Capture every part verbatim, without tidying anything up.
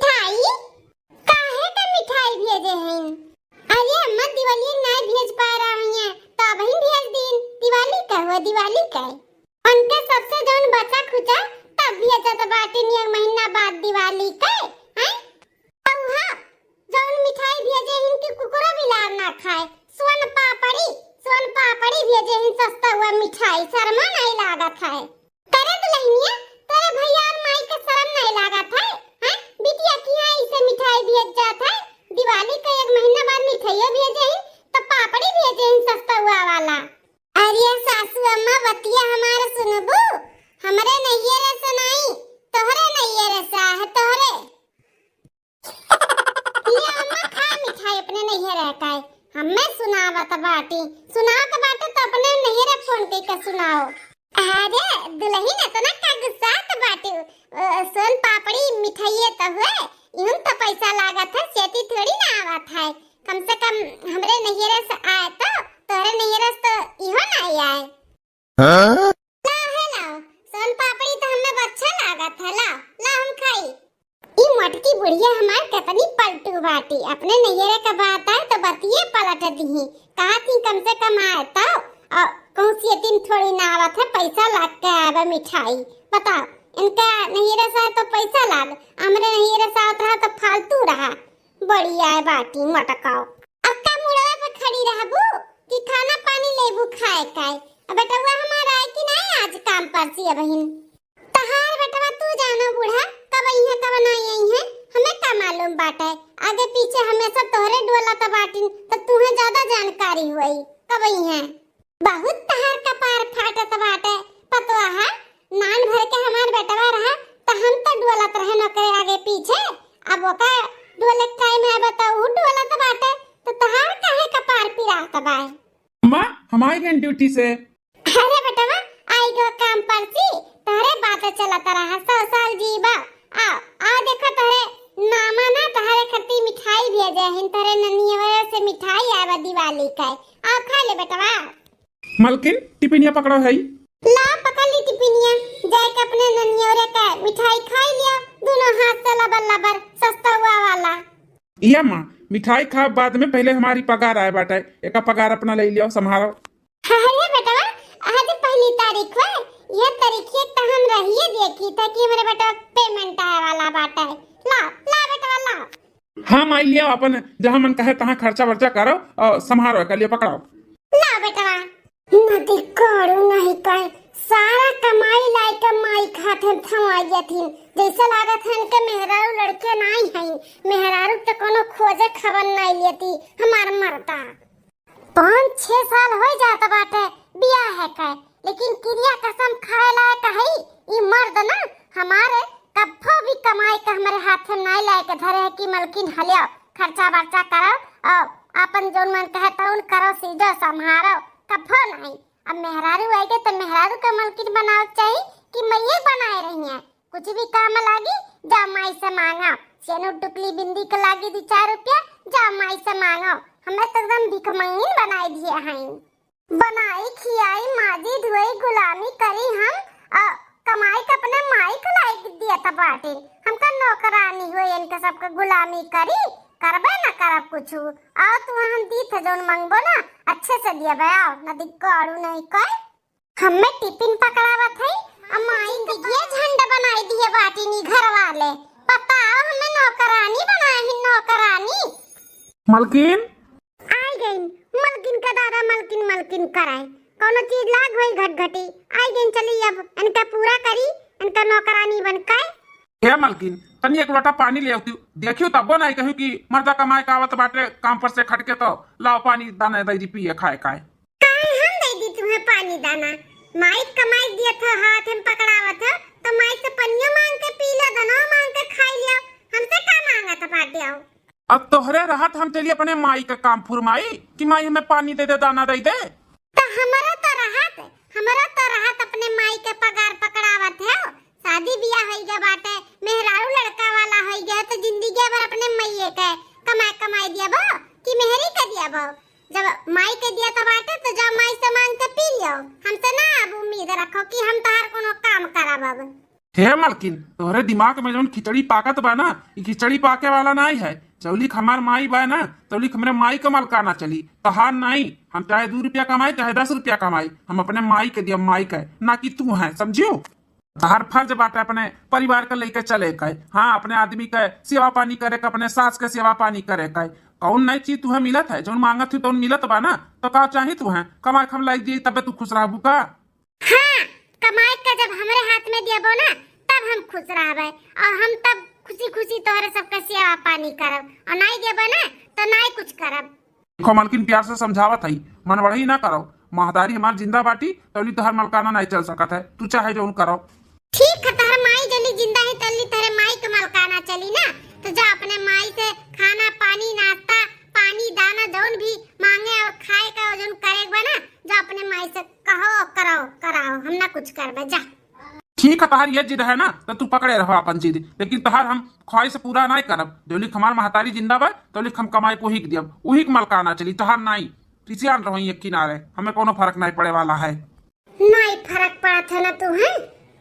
मिठाई? काहे का मिठाई भेजे हईन? अरे अम्मा, दिवाली नाहीं भेज पाए रहा हईन, तो अबहिन भेज दीन। दिवाली का हुआ, दिवाली का। उनके सबसे जौन बचा खुचा, तब भेजत बाटिन एक महीना बाद दिवाली के, हैं? अउहा, जौन मिठाई भेजे हईन कि कुकुरो बिलार ना खाए, सोन पापड़ी, सोन पापड़ी भेजे हईन, सस्ता हुआ मिठाई, शर्मा नाहीं लागत है। करे दुलहिनिया, तोरे भैया और माई के शरम नाहीं लागत है, हैं? बिटिया किहाँ इसे मिठाई भेज जात है, दिवाली के एक महीना बाद मिठाइयो भेजे हईन, तो पापड़ी भेजे हईन सस्ता हुआ वाला। अरे सासू अम्मा, बतिया हमार सुनबू? हमरे नैहरे से नाहीं, तोहरे नैहरे से आए, तोहरे। ले अम्मा, खा मिठाई अपने नैहरे का। हमें सुनावत बाटी, सुनावत बाटे तो अपने नैहरे फोन कइके सुनाओ। अरे दुलहिन, इतना का गुस्सात बाटी? अ, सोन पापड़ी मिठाइये तो हुए, इहुन तो पैसा लागत है, सेती थोड़ी ना आवत है। कम से कम हमरे नैहरे से आए तो, तोहरे नैहरे से तो इहो ना आए। हाँ? ला है ला, सोन पापड़ी तो हमें अच्छा लागत है, ला, ला हम खाई। ई मोटकी बुढ़िया हमार कितनी पलटू बाटी, अपने नैहरे का बात आए तो बतिये पलट दिही। कहा थी कम से कम आए तो, और कौन सी दिन थोड़ी ना आवत है, पैसा लाग के आवे मिठाई। बताओ, इनका नैहरे से आए तो पैसा लाग, हमरे नैहरे से आवत रहा तो फालतू रहा। बड़ी आए बाटी मटकाओ। अब का मुड़वा पे खड़ी रहबू कि खाना पानी लेबू खाए काए? अब बेटवा हमार आए कि नाहीं आज काम पर से अबहिन? तहार बेटवा तू जानो बूढ़ा, कब अइहें, कब नाहीं अइहें, हमें का मालूम बाटे। आगे पीछे हमेशा तोहरे डोलत बाटिन, त तुहें ज्यादा जानकारी होई, कब अइहें। बहुत तहार कपार फाटत बाटे, पतोहा, नान भर के हमार बेटवा रहा, त हम त डोलत रहेन ओकरे आगे पीछे, अब ओकर डोले के टाइम है, बताओ, उ डोलत बाटे, त तहार काहे कपार पिरात बाए? अम्मा, हम आइ गएन ड्यूटी से। अरे बेटवा, आइ गो काम पर से, तोहरे बात चलत रहा, सौ साल जीबा। आओ, आओ, देखो तोहरे नामा ना, तोहरे खातिर मिठाई भेजे हन, तोहरे ननियवरे से मिठाई आवा दिवाली का। आओ, खा ले बेटवा। मलकिन, टिफिनिया पकड़ो है। ला, पकड़ ली टिफिनिया, जाके अपने ननियवरे का मिठाई खाई लिया, दोनों हाथ से लबर लबर, सस्ता हुआ वाला। इया माँ, मिठाई खाब बाद में, पहले हमारी पगार आए बाटे, एका पगार अपना ले लियो, संभारो। अरे बेटवा, आज पहली तारीख है, ये तारीख ये तो हम रहिए देखी था कि हमारे बेटवा पेमेंट आए वाला बाटे। ला, ला बेटवा, ला। हाँ माई, लिया अपन, जहाँ मन कहे तहाँ खर्चा वर्चा करो और संभारो, एका लियो पकड़ाओ। ला बेटवा। नदी कारू नहीं कहे, सारा कमाई लाई के माई खाते थमा गया थी। जैसे लागत है इनके मेहरारू लड़के नाहीं हैं, मेहरारू तो कोनो खोजे खबर नाहीं लेती हमार मर्दा। पाँच छह साल होइ जात बाटे बियाह के, लेकिन किरिया कसम खाए लायक है ई मर्द ना हमारे, कब्बो भी कमाई के हमरे हाथ में नाहीं लाए के धरे है कि मलकिन हलियो खर्चा बर्चा करो और आपन जौन मन कहे तौन करो, सीजो संभारो, कब्बो नाहीं। अब मेहरारू आइगे तो मेहरारू के मलकिन बनावे के चाही कि मइये बनाए रही है। कुछ भी काम लागी, जा माई से मांगा। सेनुर टुकली बिंदी के लागी दू चार रुपया, जा माई से मांगा। हमें तो एकदम भिखमंगिन बनाए दिए हैं। बनाई, खियाई, माजी, धोई, गुलामी करी हम, अ, कमाई के अपने माई के लाई दिया था बाटे। हमका नौकरानी हो, इनके सबके गुलामी करी, करबे ना करब कुछ। आओ तू हम दी थे जौन मंगबो ना, अच्छे से दिया बे, आओ, ना दिक्कत नहीं कोई। हमें टिफिन पकड़ावत है, आ माई के ये झंड बनाई दिए बाटी नी घर वाले। बताओ, हमें नौकरानी बनाए ही, नौकरानी। मलकिन? आई गईन, मलकिन का दादा, मलकिन, मलकिन कराए। कौनो चीज लाग होई घटघटी। आई गईन, चली अब इनका पूरा करी, इनका नौकरानी बन के। ए मलकिन, तनी एक लोटा पानी ले आवती, देखियो तब्बो नहीं कहियो कि मर्दा कमाए का आवत बाटे काम पर से खट के, तो लाओ पानी दाना दे दी पिए खाए खाए। काहे हम दे दी तुम्हें पानी दाना? माई कमाई दिया था, हाथ में पकड़ावत है, तो माई से पनियो मांग के पी लो, दनवा मांग के खाई लियो, हमसे का मांगत बाटे हो? अब तोहरे रहत हम चली अपने माई का काम फुरमाई कि माई हमें पानी दे दे, दाना दे दे। तो हमारा तो रहत, हमारा तो रहत अपने माई के पगार पकड़ावत है। शादी बियाह होई गया बाटे, मेहरारू लड़का वाला होई गया, तो जिंदगी भर अपने माई के कमाई कमाई दियाबो कि मेहरी के दियाबो? जब माई के दिया तो बाटे, तो जाओ माई से मांग के पी लियो। हमसे ना अब उम्मीद रखो कि हम तोहार कोनो काम करब। अब हे मलकिन, तोहरे दिमाग में जौन खिचड़ी पाकत बा ना, ई खिचड़ी पाके वाला नाई है। जौलिक हमार माई बा ना, तौलिक हमरे माई क मलकाना चली, तोहार नाई। हम चाहे दू रुपया कमाई, चाहे दस रुपया कमाई, हम अपने माई के दियब, माई के, ना कि तू है, समझियो? तोहार फर्ज बाटे अपने परिवार के लेके चले के, हाँ, अपने आदमी के सेवा पानी करे के, अपने सास के सेवा पानी करे के। कौन नई चीज तुहे मिलत है? जौन मांगत ही तौन मिलत बा ना, तो का चाही तुहे? कमाई के हम लाई दिए, तबे तू खुश रहबू का? हाँ, कमाई के जब हमरे हाथ में दियबो ना, तब हम खुश रहबे, और हम तब खुशी खुशी तोहरे सबके सेवा पानी करब, और नाई दियबो ना, तो नाई कुछ करब। देखो मलकिन, प्यार से समझावत हई, मनबढ़ई ना करो। महतारी हमार जिंदा बाटी, तौली तोहर मलकाना नाई चल सकत है, तू चाहे जौन करो। ठीक है, तोहर माई जौली जिंदा है, तौली तोहरे माई के मलकाना चली ना, तो जा अपने माई से खाना पानी, नाश्ता पानी, दाना जौन भी मांगे और खाए का जौन करे के बा ना, जा अपने माई से कहो, कराओ, कराओ, हम ना कुछ करबे, जा। ठीक है, तोहार ये जिद है ना, तो तू पकड़े रहो अपन जिद, लेकिन तोहार हम ख्वाहिश पूरा नाई करब। जौलिक हमार महतारी जिंदा बा, तौलिक हम कमाई के उही के दियब, उही के मलकाना चली, तोहार नाई। रिसियान रहो एक किनारे, हमें कोनो फर्क नाई पड़े वाला है। नाई फर्क पड़त है ना तू, हैं?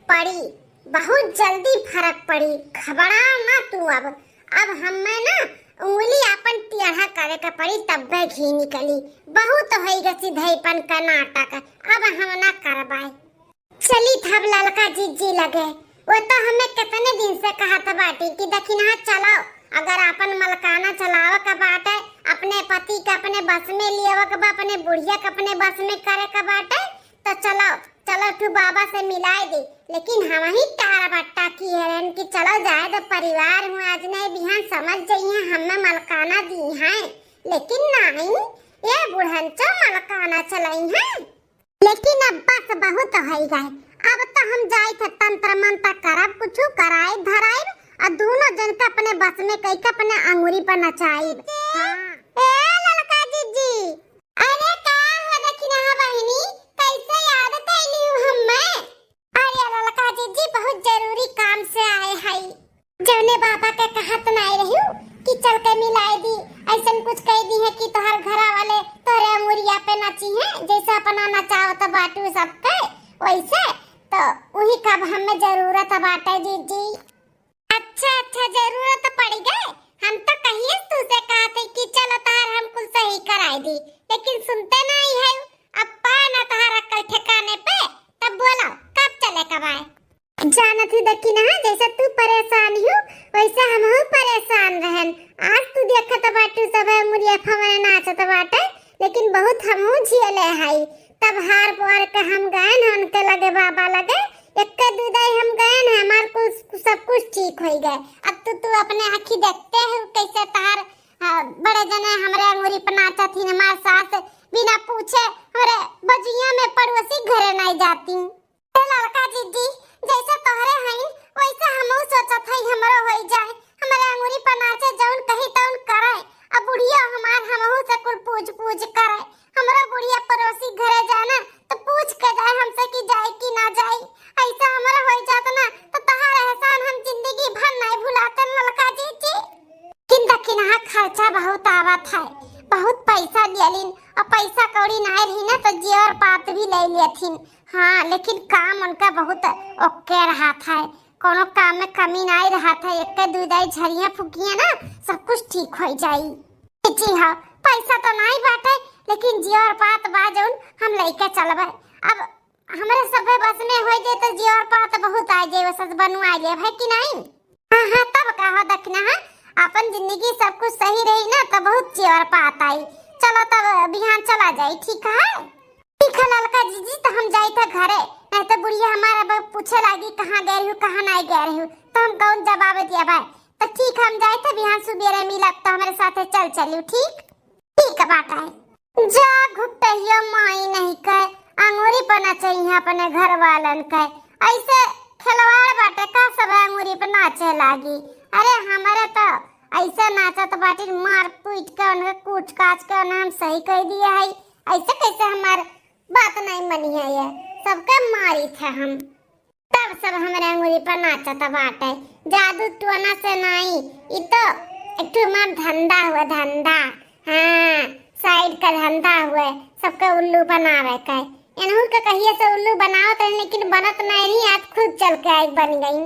पड़ी, बहुत जल्दी फर्क पड़ी, घबरा ना तू अब। अब हमें ना उंगली अपन टेढ़ा करे के पड़ी, तब्बे घी निकली। बहुत होई गए सिधईपन का नाटक, अब हम ना करबाई। चली थब ललका जिज्जी लगे। वो तो हमें कितने दिन से कहत बाटी कि दखिनहा चलाओ, अगर आपन मलकाना चलावे के बाटे, अपने पति के अपने बस में लियावे के बा, अपने बुढ़िया के अपने बस में करे के बाटे, तो चलाओ, चलो तू बाबा से मिलाए दे। लेकिन हम ही टार बट्टा किहे रहन कि चलो जाए दो, परिवार हूँ, आज नहीं बिहान समझ जइहे, हमें मलकाना दी हैं। लेकिन नहीं, ये बुढ़न चो मलकाना चलाई हैं। लेकिन अब बस बहुत होई गए, अब तो हम जाई थे तंत्र मंत्र करब, कुछ कराई धराई, और दोनों जन के अपने बस में कई के अपने अंगूरी पर नचाई। हाँ। ए ललका जिज्जी, अरे का हो दखिनहा बहिनी, कैसे याद कैली हूँ हमें? अरे ललका जिज्जी, बहुत जरूरी काम से आए हई। जौने बाबा के कहत नाई रहियो कि चल के मिलाई दी, ऐसन कुछ कह दी है कि तोहर घरा वाले तोहरे अंगुरिया पे नची हैं, जैसे अपना नचावत बाटू सबके वैसे। तो वही कब हमें जरूरत बाटे जिज्जी। अच्छा अच्छा, जरूरत पड़ गए। हम तो कहिए तुझसे कहा थे कि चलो तोहर हम कुल सही कराई दी, लेकिन सुनते नहीं है। अब पाए ना तोहर अक्ल ठिकाने पे, तब बोलो कब चले कब आए। जानत ही दखिनहा, जैसे तू परेशान हूँ, वैसे हमहू परेशान रहन। आज तू देखत बाटू सब मुरिया फमरे नाचत बाटे, लेकिन बहुत हमहू झियले हई। तब हार पोर के हम गए न उनके लगे, बाबा लगे, एक दू दाई हम गए न, हमार कुछ, सब कुछ ठीक होई गए। अब तो तू अपने आँखी देखते हो कैसे तहार, हाँ, बड़े जने हमरे अंगूरी पर नाचत ही, हमार सास बिना पूछे हमरे बजुइया में पड़ोसी घरे नहीं जाती। ए ललका जिज्जी, जैसे तोहरे हईन, वैसे हमहू सोचत हई, हमरो होई जाए। हमरे अंगुरी पर नाचे, जौन कही तौन करे। अब बुढ़िया हमार हमहू से कुल पूछ पूछ करे। हमरो बुढ़िया पड़ोसी घरे जाए ना, तो पूछ के जाए हमसे कि जाए कि ना जाए। ऐसा हमरो होई जात ना, तो तोहार एहसान हम जिंदगी भर नहीं भुलातन ललका जिज्जी। किन दखिनहा खर्चा बहुत आवत है, बहुत पैसा लियलिन, और पैसा कौड़ी नाय रही ना, तो जेवर पात भी ले लेथिन। हाँ, लेकिन काम उनका बहुत ओके रहत है, कोनो काम में कमी नाय रहत है। एक दू दाई झरिया फूकिए ना, सब कुछ ठीक हो जाई। जी हाँ, पैसा तो नाय बाटे, लेकिन जेवर पात बा जौन हम लेके चलबे। अब हमरे सभे बस में हो जाए तो जेवर पात बहुत आ जाए, वो सब बनवा लेब, है कि नहीं? हाँ हाँ, तब का हो दखिनहा, अपन जिंदगी सब कुछ सही रही ना, तो बहुत जेवर पात आई। चलो तब बिहान चला जाई, ठीक है? ठीक है ललका जिज्जी, तो हम जाई थे घरे, नहीं तो बुढ़िया हमारे अब पूछे लागी कहाँ गए रहू, कहाँ नहीं गए रहू, तो हम कौन जवाब दिया भाई। तो ठीक है, हम जाई थे बिहान सुबेरे मिलब, तो हमारे साथे चल चलियो, ठीक? ठीक बाटे। जा घुट्टहिया माई नहीं के, अंगूरी पर नचइहे अपने घर वालन के। ऐसे खिलवाड़ बाटे का, सब अंगूरी पर नाचे लागी। अरे हमरे तो ऐसे नाचत बाटी, मार पीट के उनके कूच काच के उन्हें हम सही कह दिए है। ऐसे कैसे हमार बात नहीं मनी है, ये सबके मारी थे हम। तब सब हमरे अंगुरी पर नाचत बाटे। जादू टोना से नाई, ई तो एक ठो हमार धंधा हुए, धंधा। हाँ, साइड का धंधा हुए, सबके उल्लू बनावे के। एनहू के कहिए से उल्लू बनावत रही, लेकिन बनत नहीं रही, आज खुद चल के आई बन गई।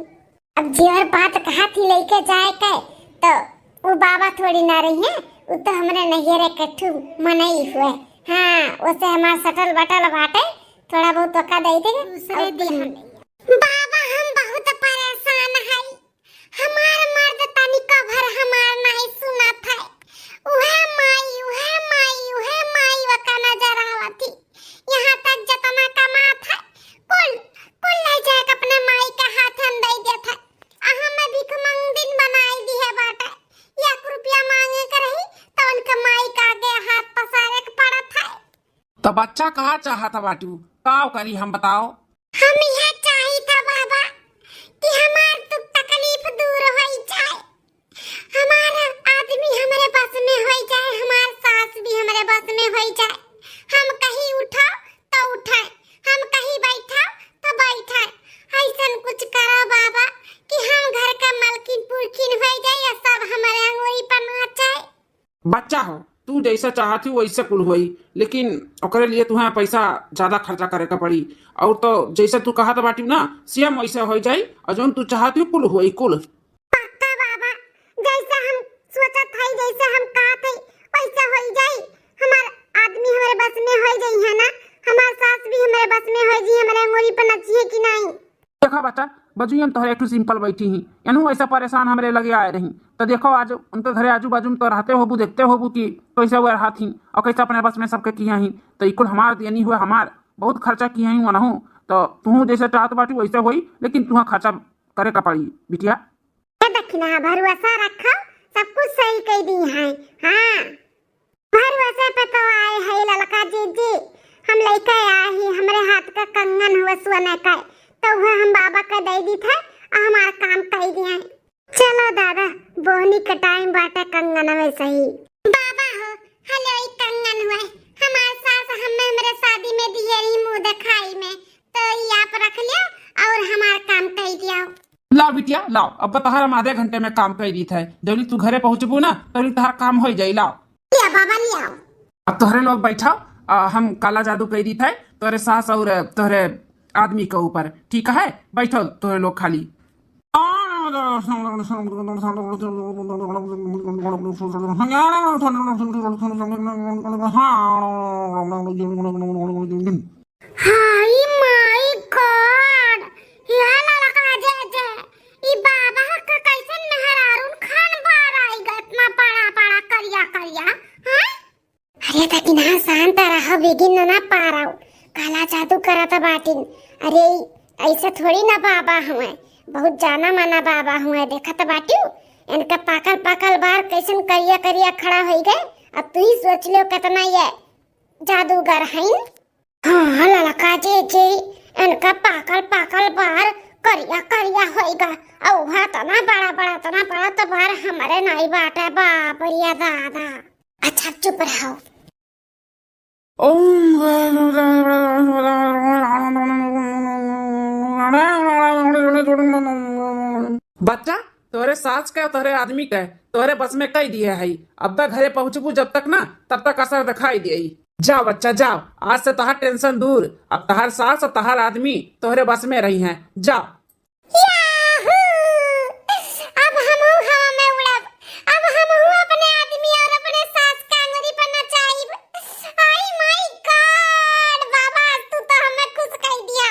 अब जेवर बात कहा थी लइके जाए के, तो वो बाबा थोड़ी ना रही है, वो तो हमरे नैहरे के ठू मनई हुए। हाँ, उसे हमार सटल बटल बाटे, थोड़ा बहुत ओका दे दे। दूसरे और दिन कुछ हम नहीं। बाबा, हम बहुत परेशान हई। हमार मर्द तनिको भर हमार नाई सुनत है। उहे माई, उहे माई, उहे माई ओका नजर आवत ही। यहाँ तक जतना कमात है, कुल, कुल ले जाके अपने माई के हाथ में दे देत है। आ हमें भिखमंगिन बनाई दिहे बाटे। एक रुपया मांगे के रही, तो उनके माई के आगे हाथ पसारे के पड़त है। तो बच्चा का चाहत बाटू, का करी हम बताओ? हम यह चाहित है बाबा कि हमार दुख तकलीफ दूर होई जाए, हमार आदमी हमरे बस में होई जाए, हमार सास भी हमरे बस में होई जाए। हम कहीं उठाओ तो उठाए, हम कहीं बैठाओ तो बैठाए। ऐसन कुछ करो बाबा कि हम घर का मलकिन पुरखिन होई जाए, या सब हमरे अंगुरी पर नाचे। बच्चा हो, तू जैसा चाहत ही वैसे कुल होई, लेकिन ओकरे लिए तुहें पैसा ज्यादा खर्चा करे के पड़ी। और तो जैसे तू कहत बाटी ना, सेम वैसे हो जाई, और जौन तू चाहत ही कुल होई कुल। पक्का बाबा, जैसे हम सोचत हई, जैसे हम कहत हई, वैसे हो जाई। हमार आदमी हमरे बस में हो जाई है ना, हमार सास भी हमरे बस में हो जी, हमरे अंगुरी पर नची है कि नहीं? देखा बच्चा, बजुयन तोहरे एक ठो सिंपल बैठी ही, एनहू ऐसा परेशान हमरे लगे आए रही। तो देखो, आज उनके घरे आजू बाजू में तो रहते होबू, देखते होबू कि कैसे वो रहत ही और कैसे अपने बस में सबके किया ही। तो ई कुल हमार देनी हुए, हमार बहुत खर्चा किया ही वनहू। तो तू जैसे चाहत बाटी वैसे होई, लेकिन तुहा खर्चा करे का पड़ी बिटिया। ए दखिना, भरोसा रखो, सब कुछ सही कह दी है। हाँ, भरोसे पे तो आए है ललका जीजी, हम लइके आए ही, हमरे हाथ का कंगन हुआ सोने का, तो वह हम बाबा का दे दी थे, आ हमार काम कह दिए। चलो दादा, बोहनी के टाइम बाटे, कंगन में सही। बाबा हो, हलो ई कंगन हुए, हमार सास हमें हमरे शादी में दिए रही मुंह दिखाई में, तो ई आप रख लियो और हमार काम कह दियो। लाओ बिटिया, लाओ, अब तोहर हम आधे घंटे में काम कह दी थे। जल्दी तू घरे पहुँचबू ना, तभी तोहर काम हो जाई। लाओ। लिया बाबा, लियाओ। अब तोहरे लोग बैठाओ, आ, हम काला जादू कह दी थे, तोहरे सास और तोहरे आदमी के ऊपर, ठीक है? बैठो तोहरे लोग खाली। हाय माय गॉड, ये ललका जे जे, ई बाबा का कैसन मेहरारून खान बार आई गा, इतना बड़ा बड़ा करिया करिया, हैं? अरे दखिना, शांत रहो, बिगिन ना पारो, काला जादू करत बाटिन। अरे ई ऐसे थोड़ी ना बाबा हुए, बहुत जाना माना बाबा हुए, देखत बाटियो, इनका पाकल पाकल बार कैसन करिया करिया खड़ा होई गए। अब तू ही सोच लो कितना ये जादूगर हईन। हाँ, ललका जे जे, इनका पाकल पाकल बार करिया करिया होइगा। औ हा तना बड़ा बड़ा, तना बड़ा तो बार हमरे नाई बाटे, बाप रे दादा। अच्छा, चुप रहो। ओम। बच्चा, तोहरे सास के, तोहरे आदमी के, तोहरे बस में कई दिए हई। अब तक घरे पहुँचबू जब तक ना, तब तक असर दिखाई देई। जाओ बच्चा, जाओ, आज से तोहार टेंशन दूर। अब तोहार सास और तोहार आदमी तोहरे बस में रही हैं। जाओ। याहू! अब हमहू हवा में उड़ब। अब हमहू अपने आदमी और अपने सास का अंगुरी पर नचाइब। आई माय गॉड, बाबा, तू तो हमें खुश कर दिया।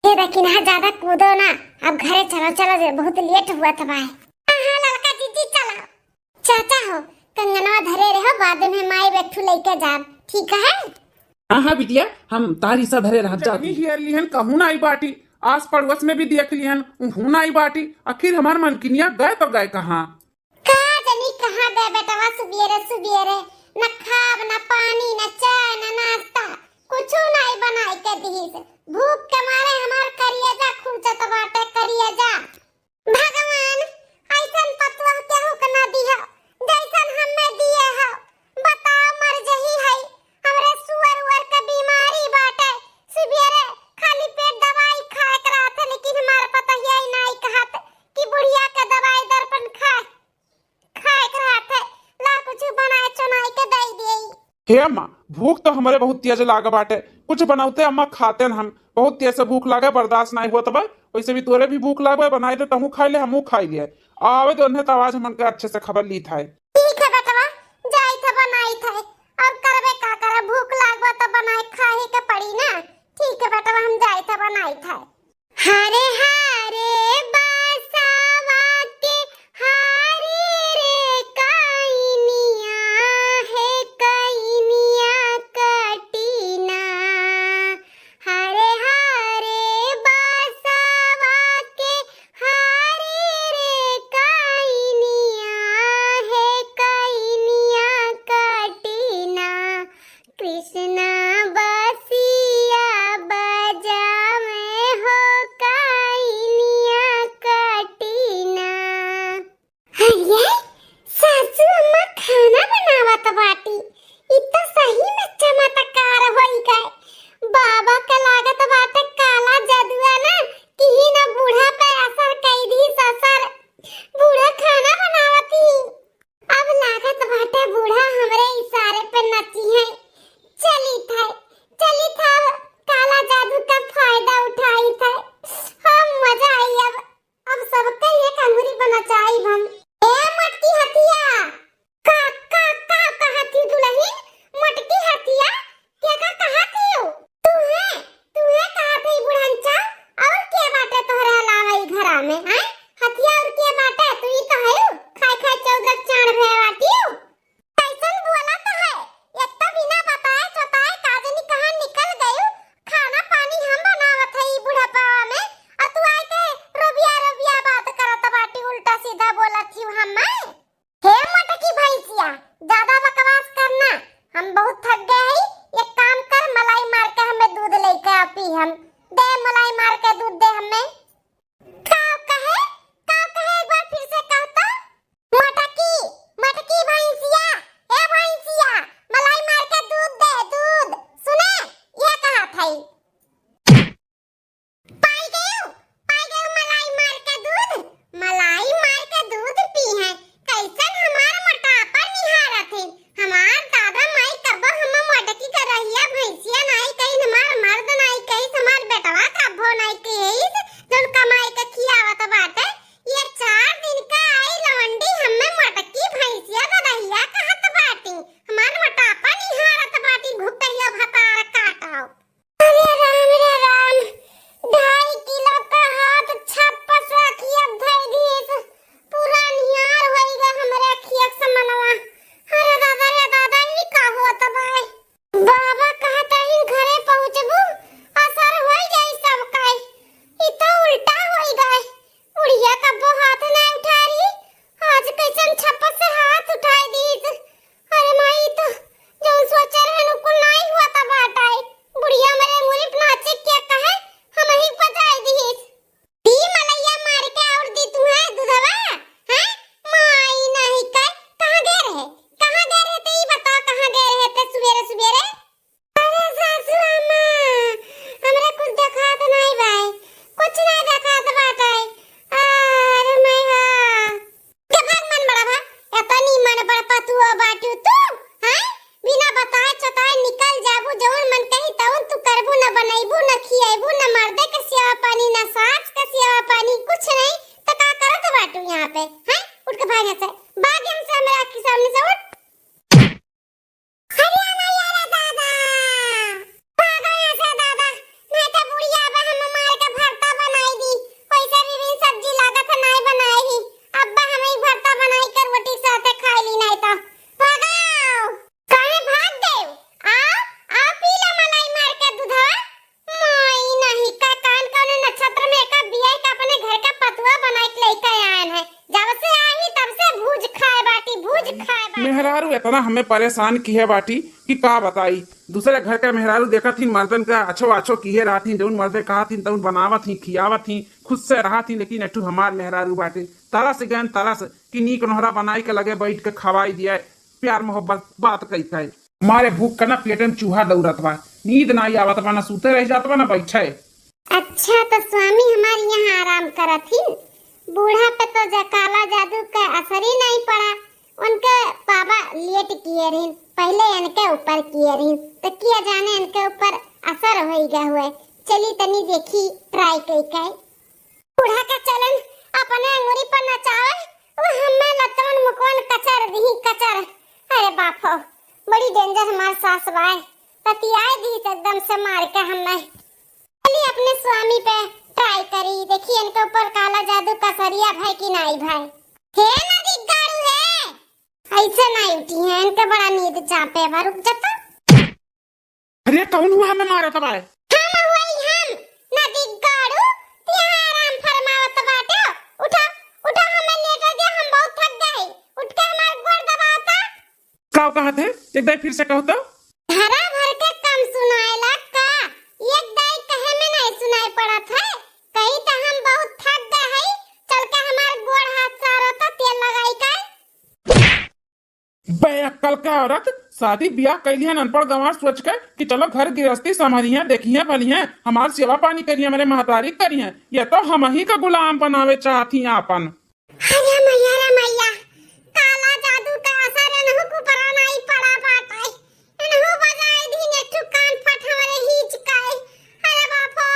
ये दखिना, ज्यादा कूदो ना, अब घरे चलो, चलो रे, बहुत लेट हुआ था भाई। हाँ, हाँ, ललका जीजी, चलो। चाचा हो, कंगनवा धरे रहो, बाद में माई बेठू लेके जाब, ठीक है? हाँ, हाँ बिटिया, हम तारी सा धरे रहब, जाती। हेर लिहन, कहूँ ना आई बाटी, आस पड़ोस में भी देख लिहन, उहूँ ना आई बाटी। आखिर हमार मलकिनिया गए तो गए कहाँ? का जानी कहाँ गए बेटवा, सुबेरे सुबेरे न खाब, न पानी, न चाय, न नाश्ता, कुछू नाई बनाई के दिहिस। भूख के मारे हमार करियजा खूंचत बाटे, करियजा। भगवान, ऐसन पतोह केहू के ना दिया, जैसन हमें दिए हो। बताओ, मर जही है, हमरे सुअर उअर के बीमारी बाटे। सुबेरे खाली पेट दवाई खाए के रहत है, लेकिन हमार पतोहिया ही नाई कहत कि बुढ़िया के दवाई दर्पण खाए, खाए के रहत है, ला कुछ बनाए चुनाए के दे देई। हे अम्मा, भूख तो हमरे बहुत तेज लाग बाटे, कुछ बनौते अम्मा खाते न हम, बहुत तेज से भूख लागे, बर्दाश्त नाहीं होत बा। वैसे भी तोरे भी भूख लागे, बनाई दे, तहूँ खाई ले, हमहूँ खाई ले। आवे दे उन्हें, तो आज हमन के अच्छे से खबर लीत है। ठीक है बेटवा, जाइत है बनाइत है, और करबे का करे, भूख लागबा तो बनाए खाए के पड़ी ना। ठीक है बेटवा, हम जाइत है बनाइत है। हरे हरे बसवा के हरे रे कइनिया, हे कइनिया कटिना। हरे हरे बसवा के हरे रे कइनिया, हे कइनिया कटिना। कृष्णा बसिया बजावे हो कइनिया कटिना। अरे, सासू अम्मा खाना बनावत बाटी। ई तो सही में चमत्कार होई गए। बाबा के लागत बाटे काला जदुआ ना, कि ही ना बूढ़ा पे असर कई दी ससर। बूढ़ा खाना बनावती। अब लागत बाटे बूढ़ा हमरे इशारे पे नची है। चली थे, चली थे, अब काला जादू का फायदा उठाई थे। हम मजा आई अब, अब सबके एक अंगुरी बना चाही हम। ए मोटकी हथिया, का, का, का कहत ही दुलहिन? मोटकी हथिया, के का कहत ही? तू है, तू है कहत ही बुढ़नचा, और के बाटे तोहरे अलावा ई घरा में, हैं? हथिया और के बाटे? तू ही तो है, खाए खाए चौदह चाण भे बाटी। कैसन बोलत है? एक तो बिना बताए चोताए का जानी कहाँ निकल गयू। खाना पानी हम बनावत है ई बुढ़ापा में, और तू आए के रोबिया रोबिया बात करत बाटी, उल्टा सीधा बोलत ही हमें। हे मोटकी भैंसिया, ज्यादा बकवास करना, हम बहुत थक गए हई। एक काम कर, मलाई मार के हमें दूध लेके आ पी हम। दे मलाई मार के दूध दे हमें। का कहे? का कहे? एक बार फिर से कह तो। मोटकी, मोटकी भैंसिया, ए भैंसिया, मलाई मार के दूध दे, दूध। सुने, ये कहत हई। पाई गयो, पाई गयो मलाई मार के दूध, मलाई मार के दूध पी है। कैसन हमार मोटापा निहारत है। हमार दादा माई कब्बो हम मोटकी करहिया भैंसिया नाई कहिन, हमार मर्द नाई कहिस, हमार बेटवा कब्बो नाई कहिस, जौन कमाई के खियावत बाटे। ये चार दिन का आई लवंडी हमें मोटकी भैंसिया करहिया कहत बाटी। हमार मोटापा निहारत बाटी, घुटैया भतार काटाओ। अरे राम रे राम, ढाई किलो का हाथ छप्पस रखिया धई दिस, पूरा निहार होई गा हमरे अखिया से मनवा। अरे दादा रे दादा, ई का होत बाय? बाबा कहत ही घरे पहुँचबू, असर होई जाई सब काई। ई तो उल्टा होई गए। बुढ़िया कब्बो हाथ ना उठा रही, आज कैसन छप्पस से हाथ उठाई दीस। अरे माई, तो जौन सोचे रहन, उ कुल नाई हुआ त बाटाई। बुढ़िया मरे मुरी नाचे के कहे, हम ही पजाई दीस। दी मलैया मार के और दी तुम्हें दूधवा, हैं? माई नहीं कर, कहाँ गए रहे? कहाँ गए रहे ते ई बताओ, कहाँ गए रहे ते सुबेरे सुबेरे? अरे सासू अम्मा, हमरा कुछ देखात नाई बाय, कुछ नाई देखात बाटे। अरे माई हा। के भाग मन बड़ा भा, एतनी मन बड़ पतुआ बाटू तू, हैं? बिना बताए चताए निकल जाबू, जौन मन कही तौन तू करबू, न बनैबू, न खियैबू, न मर्दे के सेवा पानी, न सास के सेवा पानी, कुछ नहीं, तो का करत बाटू यहाँ पे, हैं? उठ के भाग यहाँ से, भाग यहाँ से, मेरे आँख के सामने से उठ। अरे अरे अरे दादा, भागो यहाँ से दादा, नहीं तो बुढ़िया अब हम मार के भरता बनाई दी। वैसे भी बिन सब्जी लागत है, नहीं बनाई ही। अब हम ही भरता बनाई कर रोटी के साथे खाई ली, नहीं तो। भागो। काहे भाग गए? आओ, आओ पी लो मलाई मार के दूधवा। माई नहीं का कान कौने नक्षत्र में का बिया का अपने घर का पतुआ बनाई के लेके आयन है। जब से आई तब से भूज खाए बाटी, भूज खाए बाटी। मेहरारू इतना हमें परेशान किहे बाटी कि का बताई। दूसरे घर के मेहरारू देखत ही मर्दन का अच्छो अच्छो किहे रहत ही, जौन मर्दे कहत ही तौन बनावत ही, खियावत ही, खुश से रहत ही, लेकिन एठू हमार मेहरारू बाटे तरस गयन तरस कि नीक नोहरा बनाई के लगे बैठ के खवाई दिया, प्यार मोहब्बत बात कई कई। मारे भूख का ना पेट में चूहा दौड़त बा, नींद ना आवत बा, ना सूते रह जात बा, ना बैठे। अच्छा, तो स्वामी हमार यहाँ आराम करत ही, बूढ़ा पे तो जा काला जादू का असर ही नहीं पड़ा। उनके बाबा लेट किए रही, पहले इनके ऊपर किए रही, तो किया जाने इनके ऊपर असर होई गए हुए। चली तनी देखी try कई के। बूढ़ा का चलन अपने अंगुरी पर नचावे, वो हमें लतवन मुकवन कचर दिही कचर। अरे बाप हो, बड़ी danger हमार सास बाय, पतियाए दी एकदम से मार के हमें। चली अपने स्वामी पे try करी, देखी इनके ऊपर काला जादू का असरिया भाई कि नाई भाई। हे नदी गाड़ू हे, ऐसे नाई उठी है, इनके बड़ा नींद चापे बा, रुक जाता। अरे कौन हुआ हमें मारत बाय? हम हुई हम, नदी गाड़ू, तिहार आराम फरमावत बाटे। उठा, उठा हमें लेट हो गया, हम बहुत थक गए। उठ के हमार गोड़ दबावता। का कहत है? एक दाई फिर से कहो तो। घरा भर के काम सुनाएला का? एक दाई कहे में नहीं सुनाई पड़त है। कहीं तो हम बहुत थक गए हई, चल के हमार गोड़ हाथ सारो तो तेल लगाई के। बेअक्कल के औरत, शादी बियाह कैली है अनपढ़ गंवार सोच के कि चलो घर गृहस्थी संभलिए, देखिए भलिए, हमार सेवा पानी करिए, मेरे महतारी करिए। ये तो हम ही का गुलाम बनावे चाहती हैं आपन। अरे मैया रे मैया, काला जादू का असर एनहु के ऊपर नाई पड़ा बाटे। एनहु बजाए दी ने ठुकान फट हमरे हीच काई। अरे बापो।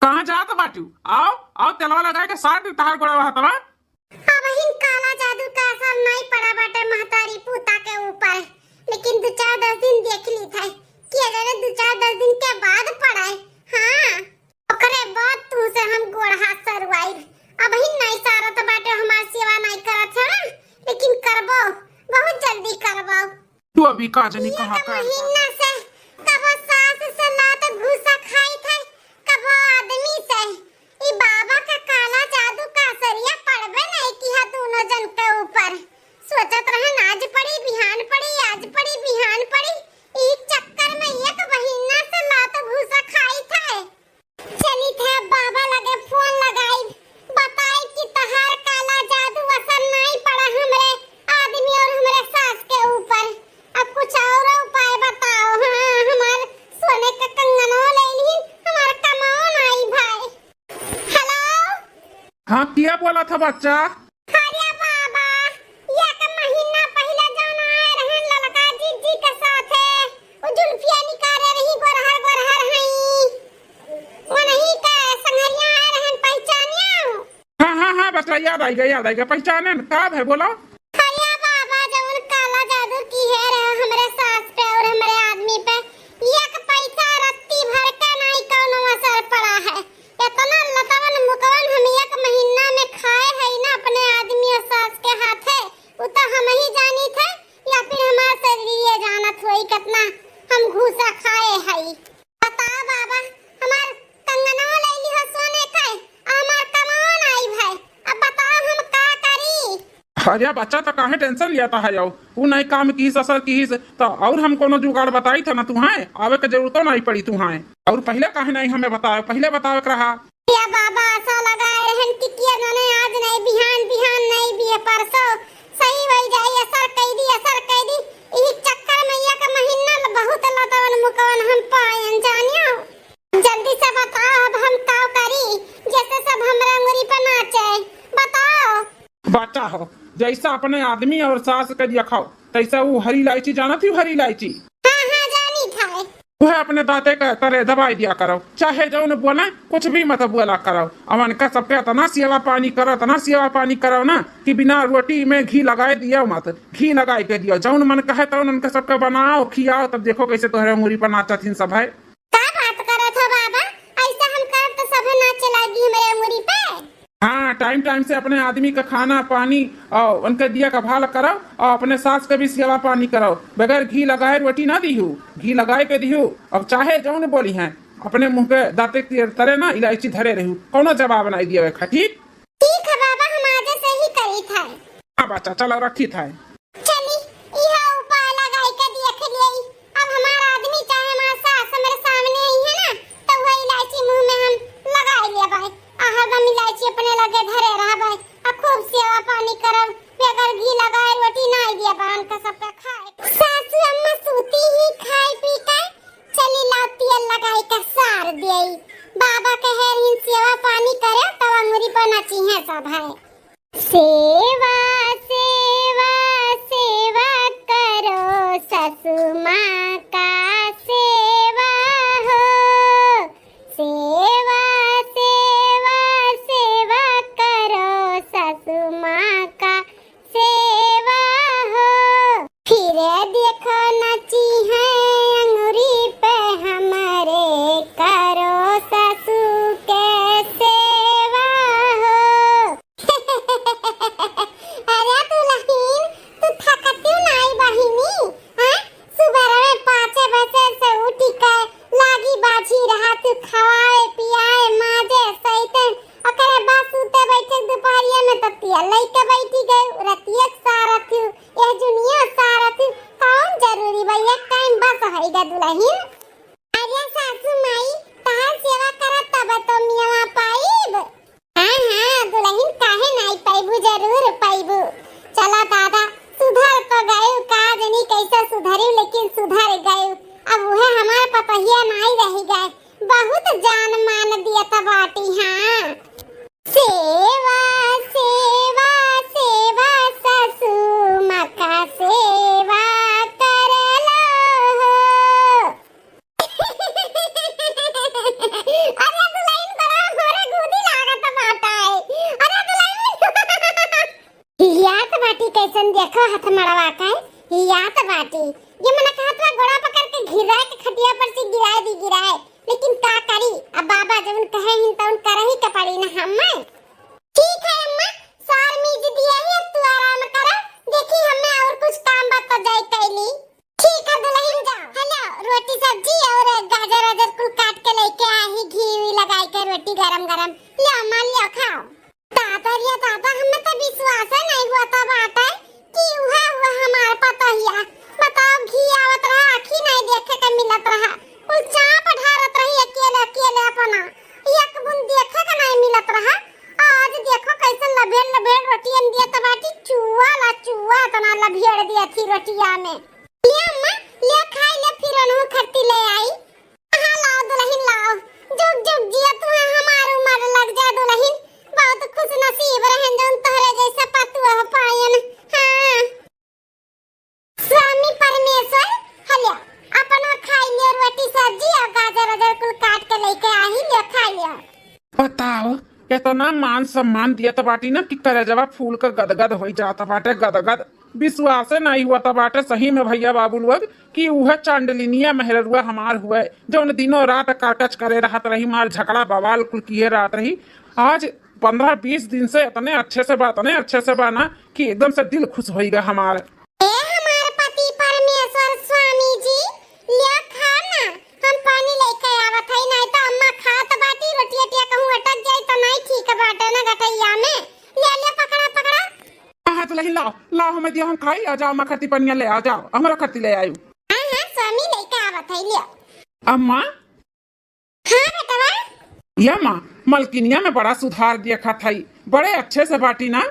कहाँ जात बाटू? आओ, आओ तेलवा लगाए के साथ तहार गोड़वा हथवा। अबहिन काला जादू का असर नाई पड़ा बाटे महतारी पूता के ऊपर, लेकिन दो चार दस दिन देख ली था कि अगर दो चार दस दिन के बाद पड़े, हाँ, ओकरे बाद तू से हम गोड़ हाथ सरवाई। अबहिन नाई सारत बाटे, हमार सेवा नाई करत है ना, लेकिन करबो, बहुत जल्दी करबो। तू अभी का जानी एक कहाँ का महीना से कबो सास से लात घूसा खाई थे, कबो आदमी से। ई बाबा का काला जादू का असरिया पड़बे नहीं किया दोनों जन के ऊपर। सोचत रहन आज पड़ी, बिहान पड़ी, आज पड़ी, बिहान पड़ी। ई चक्कर में एक महीना से लात घूसा खाई थे। चली थे बाबा लगे फोन लगाई, बताई कि तहार काला जादू असर नहीं पड़ा हमरे आदमी और हमरे सास के ऊपर। अब कुछ और उपाय बताओ। हाँ, हमार सोने का कंगनो ले ली, हमार कमाओ नाई भाई। हेलो। हाँ, किया बोला था बच्चा? अरे बाबा, एक महीना पहिले जौन आए रहन ललका जीजी के साथे, उ जुल्फिया निकारे रही गोरहर गोरहर हई। वनही का संगरिया आए रहन, पहचानिया? हाँ, हाँ, हाँ, बच्चा, याद आइगा, याद आइगा, पहचाने न, का है, बोलो। अरे बाबा, जौन काला जादू किहे रहे हमरे सास पे और हमरे आदमी पे, एक पैसा रत्ती भर के नाई कौनो असर पड़ा है। इतना लतवन मुकवन हम एक महीना में खाए हई ना अपने आदमी और सास के हाथे, उ तो हम ही जानी थे या फिर हमार शरीर ये जानत होई कितना हम घूसा खाए हई। बताओ बाबा, हमार कंगनवा ले ली हो सोने का, आ हमार कमाओ नाई भाई, अब बताओ हम का करी? अरे बच्चा, तो काहे tension लिया था है? उ नहीं काम किहिस, असर किहिस, तो और हम कोनो जुगाड़ बताई था ना तुहाए, आवे के जरूरतो नहीं पड़ी तुहाए। और पहिले काहे नहीं हमें बतावे, पहिले बतावे के रहा। या बाबा, ऐसा लगा रहन कि किया जाने आज नहीं, बिहान, बिहान नहीं, बिहे परसों सही होई जाई, असर कई दी, असर कई दी। इही चक्कर में एक महीना ल-, बहुत लतवन मुकवन हम पायन जानियो। जल्दी से बताओ, अब हम का करी, जैसे सब हमरे अंगुरी पे नाचे, बताओ। बच्चा हो, जैसा अपने आदमी और सास के दिया खाओ, तैसा वो हरी इलायची जानत ही, हरी इलायची? हाँ, हाँ, जानी था। वह अपने दांते के तरे दबाई दिया करो, चाहे जौन बोले, कुछ भी मत बोला करो। अब उनका सबके इतना सेवा पानी करो, इतना सेवा पानी करो ना कि बिना रोटी में घी लगाए दियो मत, घी लगाए के दियो। जौन मन कहे तौन उनका सबके बनाओ, खियाओ, तब देखो कैसे तोहरे अंगुरी पर नाचत हिन सब है। का बात करत हो बाबा? ऐसा हम करब तो सभे नाचे लागी हमरे अंगुरी पे। हाँ, time time से अपने आदमी का खाना पानी और उनके दिया का भाल करब और अपने सास के भी सेवा पानी करब। बगैर घी लगाए रोटी ना दिहू, घी लगाए के दिहू। अब चाहे जौन बोली हैं, अपने मुंह के दांते के तरे ना इलायची धरे रहू, कौनो जवाब नहीं दिया खा, ठीक? ठीक है बाबा, हम आज से ही करी था। हाँ बच्चा, चलो रखी था। चली, इहा उपाय लगाई के देख लेई। अब हमार आदमी चाहे हमार सास हमरे सामने आई है ना, तो वह इलायची मुंह में हम लगाई लेबै। आ हरदम इलायची अपने लगे धरे रहबै। आ खूब सेवा पानी करब, बेगर घी लगाए रोटी ना देबै उनका सबके खाए। सासू अम्मा सूती ही खाए पी के, चली लाओ तेल लगाई के सार देई। बाबा कहे रहीन सेवा पानी करे, तब अंगुरी पर नचिहे सब है। सेवा, सेवा, सेवा करो, ससु माँ का सेवा। मैं तो तिया लइके बैठी गई, रतिया सारत हूँ, यह जुनिया सारत हूँ, कौन जरूरी बा, एक टाइम बस होइगा दुलहिन। अरे सासू माई, तहार सेवा करत तब तो मियावा पाइब। हाँ, हाँ, दुलहिन काहे नाई पाइबू, जरूर पाइबू। चला दादा, सुधर तो गयू, का जनी कैसे सुधरी, लेकिन सुधर गयू। अब उहे हमार पतहिया नाई रही गए, बहुत जान मान दियत बाटी, हाँ। सेवा, सेवा, सेवा, सासू माँ का सेवा कर लो हो। अरे दुलहिन, बड़ा हमरे गुदी लागत बाटे। अरे दुलहिन। हियात बाटी कैसन, देखो हाथ मड़वा के, हियात बाटी। ये मना कहत बा गोड़ा पकड़ के घिराए के खटिया पर से गिराए दी गिराए, लेकिन का करी, अब बाबा जवन कहे हिन तवन करही के पड़ी ना हमें। ठीक है अम्मा, सार मीज दिया है, अब तू आराम करा, देखी हमें और कुछ काम बा तो जाई कैली। ठीक है दुलहिन, जाओ। हेलो, रोटी सब्जी और गाजर वाजर कुल काट के लेके आई, घी वी लगाई के रोटी गरम गरम। ले अम्मा, ले खाओ। दादा रे दादा, हमें तो विश्वास नहीं हुआ था बाटे कि उहे हुआ हमार पतोहिया। बताओ, घी आवत रहा, आँखी नहीं देखे के मिलत रहा, कुल चाप ढारत रही अकेले अकेले अपना, एक बूंद देखे के नहीं मिलत रहा। आज देखो कैसे लभेड़ लभेड़ रोटियन दिया त बाटी, चुआ ला चुआ इतना लभेड़ दिया थी रोटिया में। ले अम्मा, ले खाई ले, फिर अनहु खरती ले आई। हाँ, लाओ दुलहिन, लाओ। जुग जुग जिया तू, हमार उमर लग जा दुलहिन। बहुत खुश नसीब रहन जौन तोहरे जैसा पतुआ पायन। हाँ। स्वामी परमेश्वर, हल्या, अपना खाई ले रोटी सब्जी और गाजर वाजर कुल काट के लेके आई, ले खाई ले। बताओ, इतना मान सम्मान दियत बाटी ना कि करेजवा फूल के गदगद होई जात बाटे, गदगद। विश्वासे नहीं हुआ त बाटे सही में भैया बाबू लोग कि उहे चांडलिनिया मेहररुआ हमार हुए, जौन दिनों रात करकच करे रहत रही, मार झगड़ा बवाल कुल किए रहत रही। आज पन्द्रह बीस दिन से इतने अच्छे से बा, इतने अच्छे से बा ना कि एकदम से दिल खुश होई गया हमार। ए हमार पति परमेश्वर स्वामी जी, लिया खा ना, हम पानी लेके आवत हई, नहीं तो अम्मा खात बाटी, रोटी अटिया कहूँ अटक जाई तो नहीं ठीक बाटे ना गटैया में। ले, ले, पकड़ा, पकड़ा। हाँ, हाँ, तो लही लाओ, लाओ, हमें दिया, हम खाई, आ जाओ, अम्मा खरती पनिया ले, आ जाओ, हमारा खरती ले आयु। हाँ, हाँ, स्वामी लेके आवत हई, लिया। अम्मा। हाँ बेटवा। या माँ, मलकिनिया में बड़ा सुधार देखत हई, बड़े अच्छे से बाटी ना?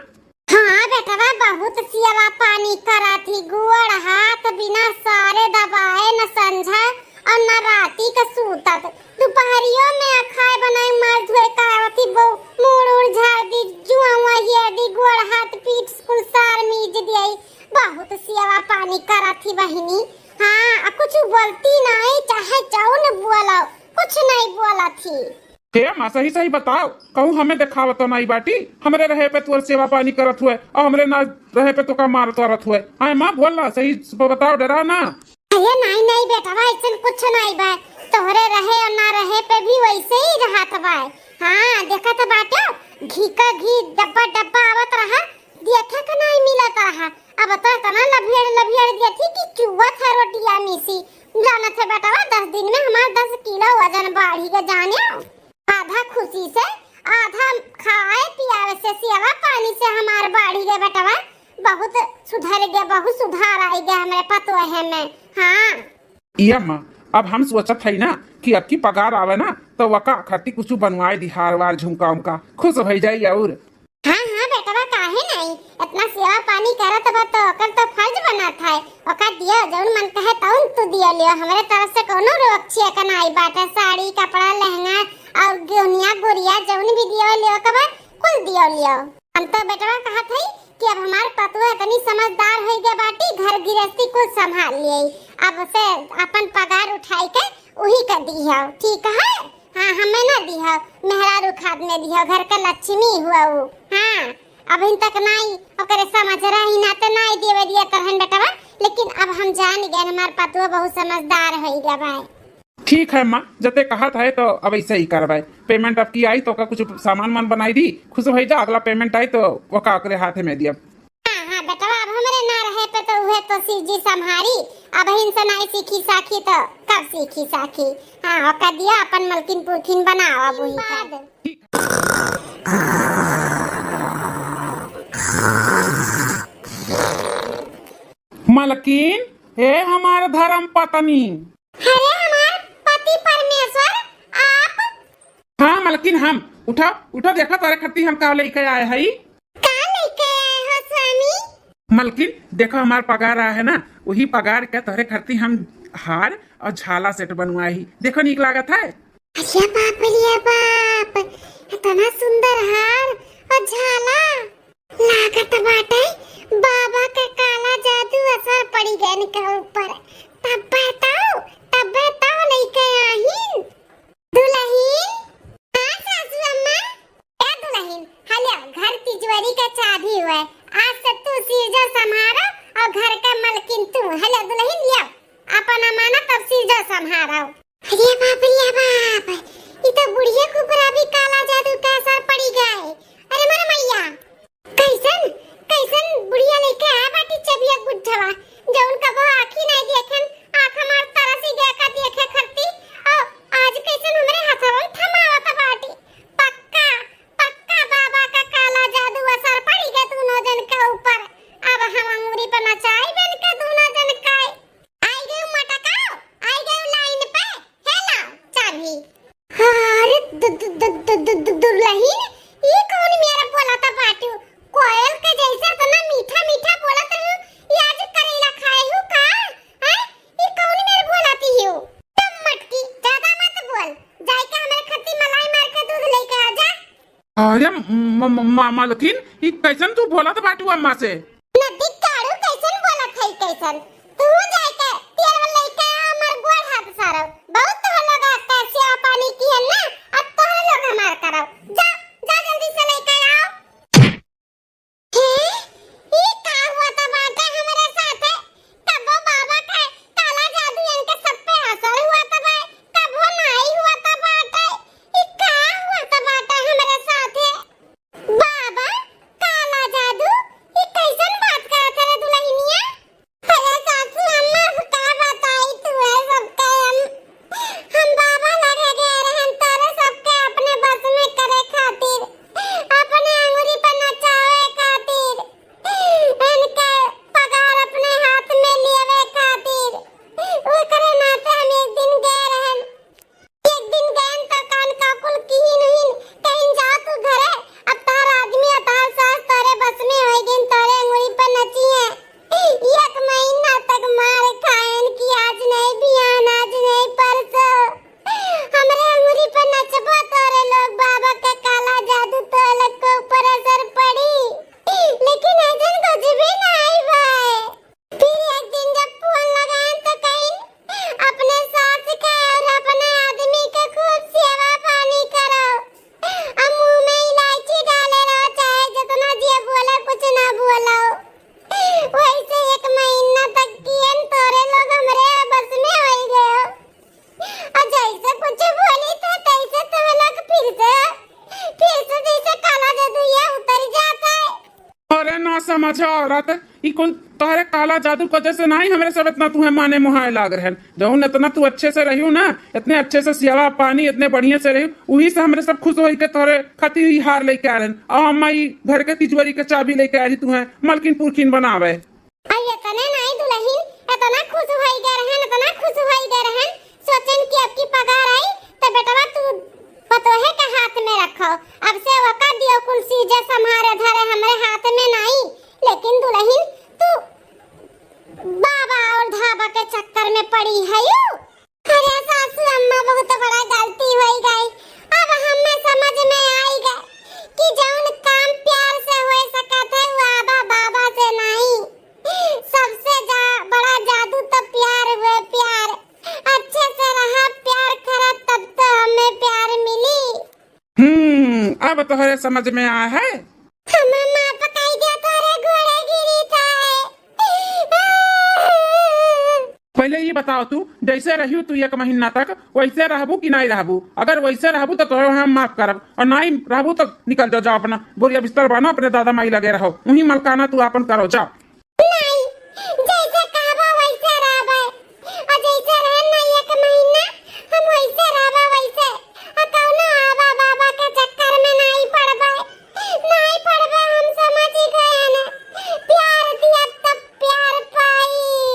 हाँ बेटवा, बहुत सेवा पानी करत ही, गोड़ हाथ बिना सारे दबाए न संझा और न राती का सूतत। दुपहरियो में अखाए बनाए मार धोए का आवत ही, बो मुड़ उड़ झाड़ दी, जुआ उआ हिया दी, गोड़ हाथ पीठ कुल सार मीज दियाई। बहुत सेवा पानी करत ही बहिनी। हाँ, आ कुछ बोलती नहीं, चाहे जौन बोलो, कुछ नहीं बोलत ही। हे माँ, सही सही बताओ, कहूँ हमें देखावत तो नहीं बाटी, हमरे रहे पे तोर सेवा पानी करत हुए और हमरे ना रहे पे तो का मारत वारत हुए। आए माँ, बोल ना, सही ब-, बताओ, डरा ना। अरे नहीं नहीं बेटवा, ऐसन कुछ नहीं बा, तोहरे रहे और ना रहे पे भी वैसे ही रहत बा। हाँ, देखत बाटो, घी का घी डब्बा डब्बा आवत रहा, देखे के नहीं मिलत रहा। अब तो इतना लभियड़ लभियड़ देती कि चुआ था रोटिया मिसी। जानत है बेटवा, दस दिन में हमार दस किलो वजन बढ़ी गए जाने। आधा खुशी से, आधा खाए पियावे से, सेवा पानी से हमार बढ़ी गए बेटवा। बहुत सुधर गए, बहुत सुधार आई गए हमरे पतोहे में। हाँ। ये अम्मा, अब हम सोचत हई ना कि अब की पगार आवे ना तो वका खातिर कुछ बनवाए दी, हार वार झुमका उमका, खुश हो जाई। और हाँ, हाँ बेटवा, काहे नहीं? इतना सेवा पानी करत बा तो ओकर तो फर्ज बनत है। ओका दियो, जौन मन कहे तौन तू दियो लियो। हमरे तरफ से कोनो रोक छिया का नाई बाटे। साड़ी, कपड़ा, लहंगा और गुनिया, गुड़िया जौन भी दियो लियो के बा, कुल दियो लियो। हम तो बेटवा कहत है कि अब हमार पतोह इतनी समझदार हो गया बाटी, घर गृहस्थी कुल संभाल लिए। अब से अपन पगार उठाई के उही का दियो, ठीक है? हाँ, हमें ना दिहो, मेहरारू खाद में दिहो, घर का लक्ष्मी हुआ उ। हाँ, अबहिन तक नाई, ओकरे समझ रही ना तो नाई देवे दिया तरहन बेटवा, लेकिन अब हम जान गए, हमार पतुआ बहुत समझदार होई गया भाई। ठीक है माँ, जते कहत है तो अब ऐसे ही करवाए। पेमेंट अब की आई तो ओका कुछ सामान मान बनाई दी, खुश हो जा, अगला पेमेंट आई तो ओका ओकरे हाथ में दिया। हाँ, हाँ, बेटवा, अब हमरे ना रहे पे तो उहे तो शिव जी संभारी। अबहिन से नाई सीखी साखी तो कब सीखी साखी? हाँ, ओका दिया, अपन मलकिन पुरखिन बनाओ अब वही का। मलकिन, हे हमार धर्म पत्नी। अरे हमार पति परमेश्वर, आप? हाँ मलकिन, हम। उठा, उठा, देखा तोरे खत्ती हम का लेके आए हई। का लेके आए हो स्वामी? मलकिन, देखो हमार पगार आए है ना, वही पगार के तोरे खत्ती हम हार और झाला सेट बनवाए ही। देखो नीक लागत है। अरे बाप रे बाप, इतना सुंदर हार और झाला। लागत बाटे बाबा के काला जादू असर पड़ी गए इनके ऊपर। तब्बे तो, तब्बे तो लेके आहिन। दुलहिन, हाँ सासू अम्मा। ए दुलहिन, हले घर तिजोरी के चाबी हुए। आज से तू सिरजो संभारो और घर के मलकिन तू। हले दुलहिन, लिया अपन अमानत अब सिरजो संभारो। अरे बाप रे बाप, ई तो बुढ़िया के ऊपर अभी काला जादू का असर पड़ी गए। अरे मोर मैया, कैसन, कैसन बुढ़िया लेके आया बाटी चबिया गुठवा, जौन कबो आँखी नहीं देखेन, आँख हमार तरसी गया का देखे खत्ती, और आज कैसन हमरे हथवा में थमावत बाटी। पक्का, पक्का बाबा का काला जादू असर पड़ी गया दोनों जन के ऊपर। अब हम अंगूरी पर नचाई बन के दोनों जन का। आई गयो मटकाओ, आई गयो लाइन पे, हे लाओ चाबी। अरे दु-, दु-, दुलहिन, ई कौन मेरा बोला था बाटू? कोयल के जैसे इतना मीठा मीठा बोलत रहू, ई आज करेला खाए हूँ का? हैं? ई कौन मेरा बोलाती हो? तुम मटकी, ज्यादा मत बोल, जाए के हमारे खत्ती मलाई मार के दूध लेके आ जा। अरे म-, म-, म-, मलकिन, ई कैसन तू बोलत बाटू अम्मा से? नदी काड़ू कैसन बोलत है, कैसन? तू जाए के तेल लेके आ, हमर गोड़ हाथ सारो। बहुत तोहर लोग आता सेवा पानी किहन ना, अब तोहर लोग हमार करो। जा, जा जल्दी से लेके आओ। हे, ई का हुआ था बाटे हमरे साथे? कबो बाबा के काला जादू इनके सब पे असर हुआ था बा, कबो नाई हुआ था बाटे। ई का हुआ था बाटे हमरे साथे? बाबा, काला जादू, ई कैसन बात करत रे दुलहिनिया? अरे सासू अम्मा, अब का बताई तू है सबके हम। हम बाबा लगे गए रहन तोरे सबके अपने बस में करे खातिर, अपने अंगुरी पर नचावे खातिर, इनके पगार अपने हाथ में लेवे खातिर। ओकरे नाते हम एक दिन गए रहन। एक दिन गएन त कान का कुल किहिन उहिन, कहिन जा तू घरे, अब तोहर आदमी और तोहर सास तोरे बस में होई गइन, तोरे अंगुरी पर नची हैं। एक महीना तक मार खाएन कि आज नहीं बिहान, आज नहीं परसों। हमरे अंगुरी पर नचबो तोरे लोग, बाबा के काला जादू तोरे लोग के ऊपर असर पड़ी। लेकिन ऐसन कुछ भी नहीं भाई। फिर एक दिन जब फोन लगाएन तो कहिन, "अपने सास के और अपने आदमी के खूब सेवा पानी करो। अब मुंह में इलायची डाले रहो, चाहे जितना जे बोले, कुछ ना बोलो।" वैसे एक महीना तक कियन तोरे लोग हमरे बस में होई गयो। और जैसे कुछ बोली तो तैसे तुम लोग फिर से, फिर से जैसे काला जादू ये उतर जाता है। अरे ना समझा औरत, ई कुल तोहरे काला जादू के वजह से नाही हमरे सब इतना तुहे माने मुहाए लाग रहन। जौन इतना तू अच्छे से रहियो ना, इतने अच्छे से सेवा पानी, इतने बढ़िया से रहियो, उही से हमरे सब खुश होई के तोहरे खातिर ई हार लेके आ रहन। और अम्मा ई घर के तिजोरी के चाबी लेके आ रही तुहे मलकिन पुरखिन बनावे। अरे इतने नाही दुलहिन, इतना खुश होई गए रहन, इतना खुश होई गए रहन, सोचन कि अब की पगार आई, तो बेटवा तू पतोहे के हाथ में रखो। अब से ओका दियो कुल चीजें संभारे धरे हमरे हाथ में नाई। लेकिन दुलहिन, तू बाबा और ढाबा के चक्कर में पड़ी हयू। अरे सासू अम्मा, बहुत बड़ा गलती होई गई। अब हमें समझ में आई गए कि जौन काम प्यार से हो सकत है, वो आबा बाबा से नाई। सबसे जा-, बड़ा जादू तो प्यार हुए, प्यार। अच्छे से रहा, प्यार करा, तब तो हमें प्यार मिली। हम्म, अब तोहरे समझ में आया है। हमें माफ कई दे, तोरे गोड़े गिरी था। पहले ये बताओ तू, जैसे रहियो तू एक महीना तक, वैसे रहबू कि नहीं रहबू? अगर वैसे रहबू तो तोहरे हम माफ करब, और नहीं रहबू तो निकल जाओ, जाओ अपना बोरिया बिस्तर बानो, अपने दादा माई लगे रहो, वहीं मलकाना तू आपन करो, जाओ। नहीं, जैसे कहबा वैसे रहबे। और जैसे रहन ना एक महीना, हम वैसे रहबा वैसे। और कौनो आबा बाबा के चक्कर में नहीं पड़बे। नहीं पड़बे, हम समझ ही गए ना। प्यार दिया तब प्यार पाई।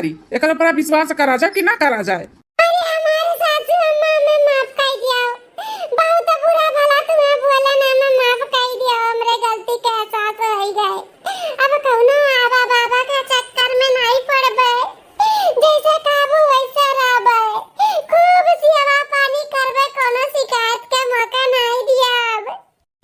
एकरा पर विश्वास करा जाए कि ना करा जाए? अरे हमारे सासू अम्मा, हमें माफ कर दिया। बहुत बुरा भला तुम्हें बोला ना, हमें माफ कर दिया, हमरे गलती के एहसास हो गए। अब कौनो आबा बाबा के चक्कर में नहीं पड़बे, जैसे कहबू वैसे रहबे, खूब सेवा पानी करबे, कौनो शिकायत के मौका नहीं दिया अब।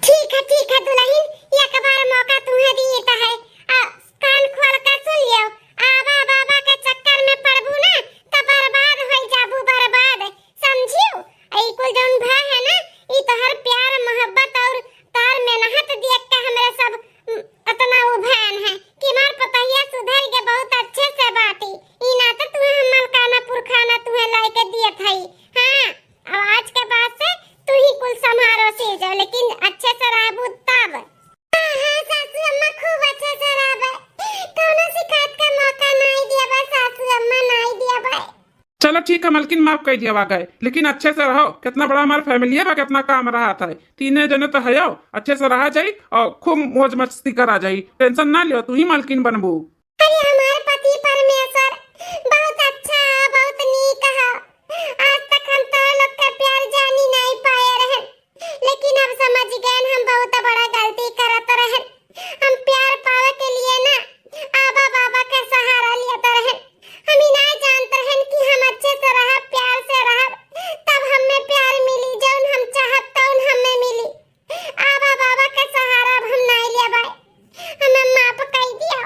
ठीक है, ठीक है दुल्हन, एक बार मौका तुम्हें दिए तो है। आ, कान खोल कर सुन लियो, आबा बाबा के चक्कर में पड़बू ना, तो बर्बाद हो जाबू, बर्बाद, समझियो? ई कुल जौन भा है ना, ई तोहर प्यार, मोहब्बत और तोहर मेहनत देख के हमरे सब, उम, अतना उभान है कि मार पतहिया सुधर के बहुत अच्छे से बाटी। ई नाते तुम्हें हम मलकाना पुरखाना तुम्हें लाइके दियत हई। हाँ, अब आज के बाद से तू ही कुल संभारो चीज, लेकिन अच्छे से रहबू तब। हाँ, हाँ, सासू अम्मा खूब अच्छे से रहबे। कौनो शिकायत का मौका नहीं दियाबे सासू अम्मा, नहीं दियाबे। चलो ठीक है मलकिन, माफ कर दिया गए, लेकिन अच्छे से रहो। कितना बड़ा हमारा फैमिली है बा, कितना काम रहत है, तीने जने तो हयो, अच्छे से रहा जाई और खूब मौज मस्ती करा जाई। टेंशन ना लियो, तू ही मलकिन बनबू। अरे हमार पति परमेश्वर बहुत अच्छा है, बहुत नीक है। आज तक हम तो लोग के प्यार जानी नहीं पाए रहन, लेकिन अब समझ गए हम बहुत बड़ा गलती करत रहन। हम प्यार पावे के लिए ना आबा बाबा के सहारा लेत रहन। हम ही नहीं जानत रहन कि हम अच्छे से रहब, प्यार से रहब, तब हमें प्यार मिली, जौन हम चाहब तौन हमें मिली। आबा बाबा के सहारा अब हम नहीं लेबै, हमें माफ कर दिया।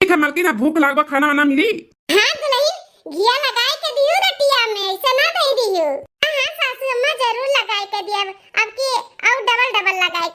ठीक है मलकिन, अब भूख लागबा, खाना वाना मिली? हाँ दुल्हन, घिया लगाए के दियो रोटिया में, ऐसे ना दे दियो। हाँ, हाँ सासू अम्मा, जरूर लगाए के दिया, अब की और डबल डबल लगाए